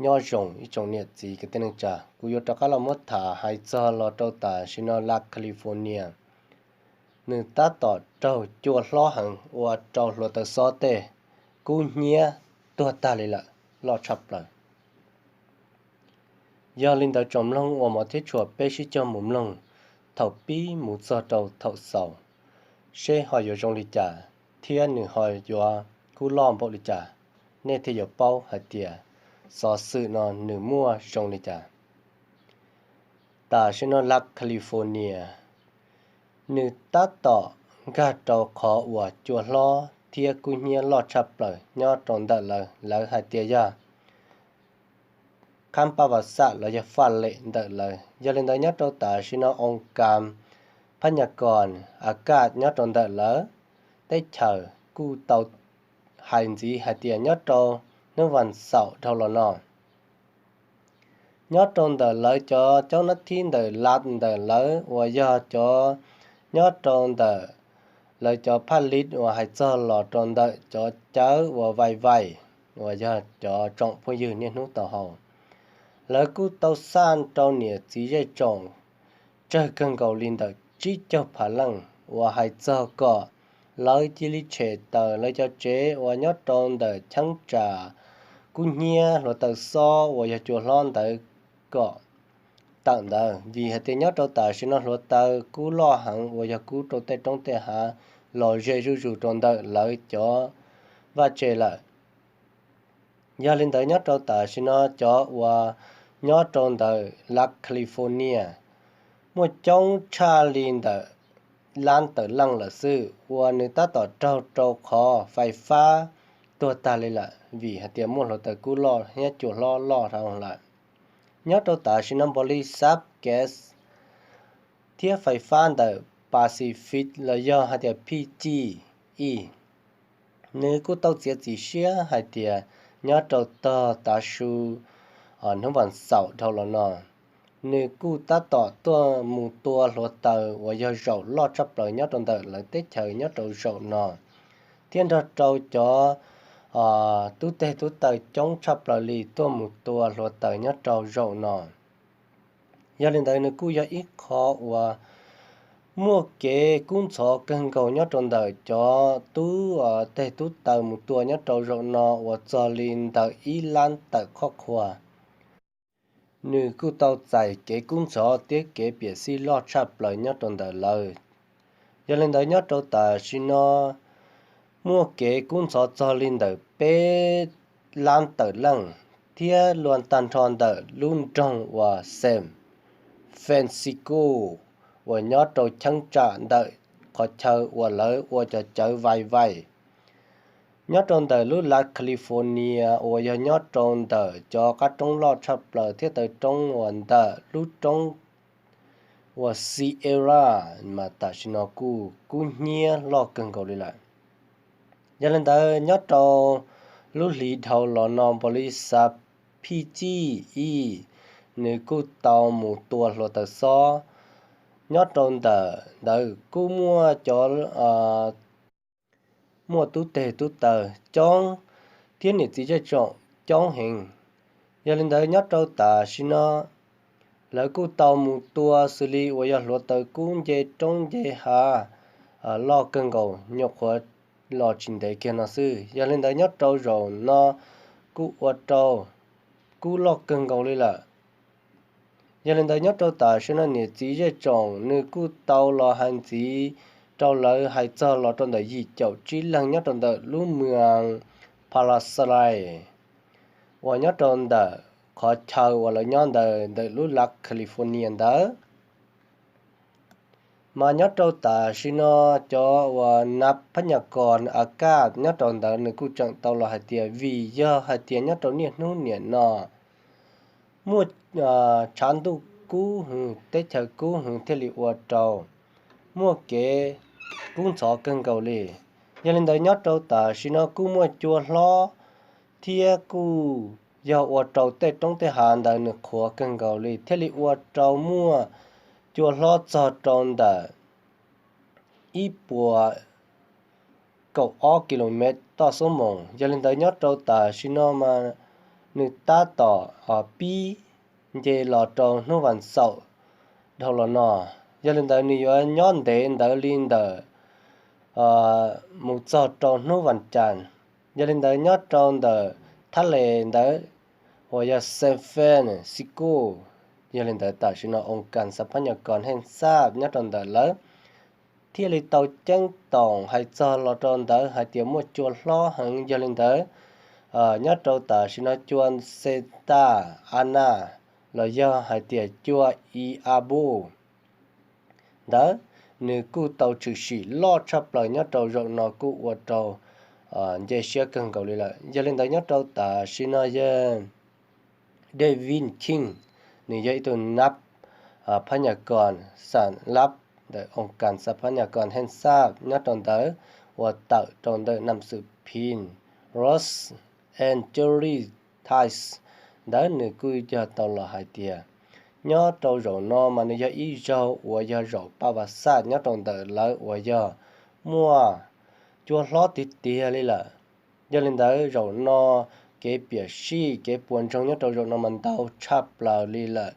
Nyob zoo ib tsoom niam txiv kwv tij neej tsa, kuv yuav rov qab los muab tham hais txog los rau tam sim no Las California, nws tab tom raug cua hlob heev ua rau hluav taws xob tej kub hnyiab tuag tag li lawm, loj tshaj plaws. Yog li ntawd tsoom mloog uas hmov thiab tshua, peb sib cog mus mloog thaum pib mus txog rau thaum xaus, seb ho yuav zoo li cas thiab nws ho yuav kub loj npaum li cas, nej thiaj yuav paub hais tias xov xwm no nws muaj zoo li cas. Tam sim no Las California, nws tab tom nkag rau qhov uas cua hlob thiab kub hnyiab loj tshaj plaws nyob rau ntawm lawv, lawv hais tias yog khab paj vas xam los yog faj lem ntawm lawv. Yog li ntawd nyob rau tam sim no oo kas phab nyas kos a kaj nyob rau ntawm lawv teb chaws kuj tau hais ntxiv hais tias nyob rau hnub vas xaum dhau los no, nyob rau ntawm lawv cov coob nab thib ntawm Las ntawm lawv uas yog cov nyob rau ntawm lawv cov phaj lis uas hais txog los rau ntawm cov cawv uas vais vais uas yog cov tsoom phooj ywg niaj hnub tau haus, lawv kuj tau xaj rau niam txiv zej tsoom tsawg kawg nkaus li ntawm tsib caug phav leej uas hais txog kom lawv cia li tshem tawm lawv cov tsev uas nyob rau ntawm cheeb tsam kub hnyiab hluav taws xob uas yog cua hlob ntawd kom tawm ntawd, vim hais tias nyob rau tam sim no hluav taws kub loj heev uas yog kub rau tej roob tej hav los ze zuj zus rau ntawm lawv cov vaj tse lawm. Yog li ntawd nyob rau tam sim no cov uas nyob rau ntawm Las California muaj coob tshaj li ntawm lab tawm leej lawm xwb uas nws tab tom raug rau qhov fais fab tuag tag li lawm vim hais tias muaj hluav taws kub loj thiab cua hlob loj dhau lawm. Nyob rau tam sim no npau li xab gas thiab fais fab ntawm Pacific los yog hais tias P G E, nws kuj tau txiav txim siab hais tias nyob rau tog tav su hnub vas xaum dhau los no, nws kuj tab tom tuaj mus tua hluav taws uas yog zaum loj tshaj plaws nyob rau ntawm lawv teb chaws nyob rau zaum no, thiab nrog rau cov tub teg tub taw coob tshaj plaws li tuaj mus tua hluav taws nyob rau zaum no. Yog li ntawd nws kuj yog ib qho uas muaj kev kub ntxhov kawg nkaus nyob rau ntawm cov tub teg tub taw mus tua nyob rau zaum no uas txog li ntawm ib lab tawm qhoj qhua. Nws kuj tau txais kev kub ntxhov thiab kev piam sij loj tshaj plaws nyob rau ntawm lawv. Yog li ntawd nyob rau tam sim no muaj kev kub ntxhov txog li ntawm peb lab tawm leej thiab luag tag nrho ntawm lub nroog uas San Francisco uas nyob rau cheeb tsam ntawm qhov chaw uas lawv ua cov cawv vais vais. Nyob rau ntawm lub Las California uas yog nyob rau ntawm cov qab roob loj tshaj plaws thiab taw roob uas ntawm lub roob uas Sierra mas tam sim no kuj kub hnyiab loj kawg nkaus li lawm. Yog li ntawd nyob rau lub hlis dhau los no npau li xab P G E nws kuj tau mus tua hluav taws xob. Nyob rau ntawm ntawd kuj muaj cov muaj tub teg tub taw coob thiab niam txiv zej tsoom coob heev. Yog li ntawd nyob rau tam sim no lawv kuj tau mus tua xws li uas yog hluav taws kub nce roob nce hav loj kawg nkaus nyuam qhuav los tsis ntev kiag no xwb. Yog li ntawd nyob rau zaum no kuj ua rau kub loj kawg nkaus li lawm. Yog li ntawd nyob rau tam sim no niam txiv zej tsoom nws kuj tau los hais ntxiv rau lawv hais txog los rau ntawm yim caum tsib leeg nyob rau ntawm lub mws Palisades uas nyob rau ntawm qhov chaw uas lawv nyob ntawm ntawm lub Las California ntawd. Mas nyob rau tam sim no cov uas nab phab nyas kos a kaj nyob rau ntawd nws kuj tseem tau los hais tias vim yog hais tias nyob rau niaj hnub niam no muaj tshav ntuj kub hwv teb chaws kub hwv thiaj li ua rau muaj kev kub ntxhov kawg nkaus li. Yog li ntawd nyob rau tam sim no kuj muaj cua hlob thiab kuj yog ua rau tej roob tej hav ntawd nws qhuav kawg nkaus li thiaj li ua rau muaj cua hlob txog rau ntawm ib puas kaum ob kilomev toj xub moos. Yog li ntawd nyob rau tam sim no mas nws tab tom pib nce los rau hnub vas xaum dhau los no. Yog li ntawd nws yuav nyob ntev ntawd li ntawm mus txog rau hnub vas cas. Yog li ntawd nyob rau ntawm thab les ntawd uas yog San Francisco, yog li ntawd tam sim no oo kas xab phab nyas kos heej xaj nyob rau ntawm lawv thiaj li tau ceeb toom hais txog los rau ntawd hais tias muaj cua hlob heev. Yog li ntawd nyob rau tam sim no cua Santa Ana los yog hais tias cua I Abu ntawd, nws kuj tau tshwm sim loj tshaj plaws nyob rau zaum no kuj ua rau nce siab kawg nkaus li lawm. Yog li ntawd nyob rau tam sim no yog David King, nws yog ib tug nab phab nyas kos xam lab ntawm oo kas xab phab nyas kos heej xaj nyob rau ntawd uas tawm rau ntawm nam xwm phim Los Angeles Times ntawd nws kuj yog tau los hais tias nyob rau zaum no mas nws yog ib zaug uas yog zaum paj vas xaj nyob rau ntawm lawv uas yog muaj cua hlob tiag tiag li lawm. Yog li ntawd zaum no kev piam sij kev puas ntsoog nyob rau zaum no mas ntau tshaj plaws li lawm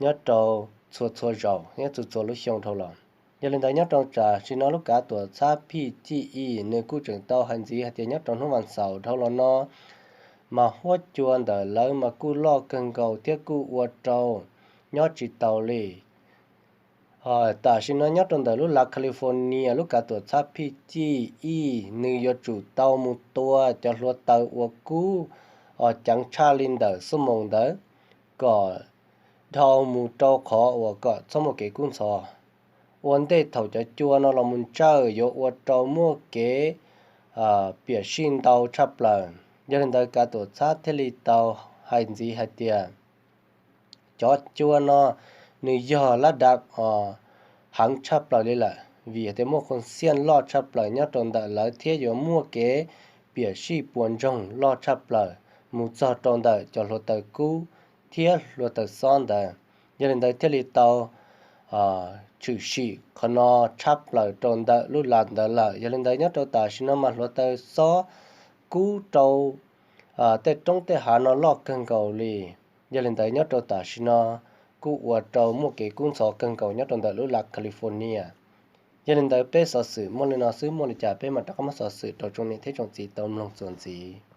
nyob rau txhua txhua zaus thiab txhua txhua lub xyoo dhau los. Yog li ntawd nyob rau tam sim no lub kav tuam txhab phij cij i nws kuj tseem tau hais ntxiv hais tias nyob rau hnub vas xaum dhau los no mas huab cua ntawm lawv mas kuj loj kawg nkaus thiab kuj ua rau nyob tsis taus li. Tam sim no nyob rau ntawm lub lav California lub kav tuam txhab phij cij i nws yuav tsum tau mus tua cov hluav taws uas kub ceev tshaj li ntawm xuab moos ntawd kom dhau mus rau qhov uas kom txhob muaj kev kub ntxhov. Ua ntej thaum cov cua no los mus ntsawj yuav ua rau muaj kev piam sij ntau tshaj plaws. Yog li ntawd kav tuam txhab thiaj li tau hais ntxiv hais tias cov cua no nws yog lab dav heev tshaj plaws li lawm vim tias muaj khuv xiaj loj tshaj plaws nyob rau ntawm lawv thiab yuav muaj kev piam sij puas ntsoog loj tshaj plaws mus txog rau ntawm cov hluav taws kub thiab hluav taws xob ntawd. Yog li ntawd thiaj li tau tshwm sim qhov no tshaj plaws rau ntawm lub lav ntawd lawm. Yog li ntawd nyob rau tam sim no mas hluav taws xob kub rau tej roob tej hav no loj kawg nkaus li. Yog li ntawd nyob rau tam sim no kuj ua rau muaj kev kub ntxhov kawg nkaus nyob rau ntawm lub lav California. Yog li ntawd peb xov xwm muaj li no xwb, muaj li cas peb mam rov qab muab xov xwm rau tsoom niam thiab tsoom txiv tau mloog txuas ntxiv.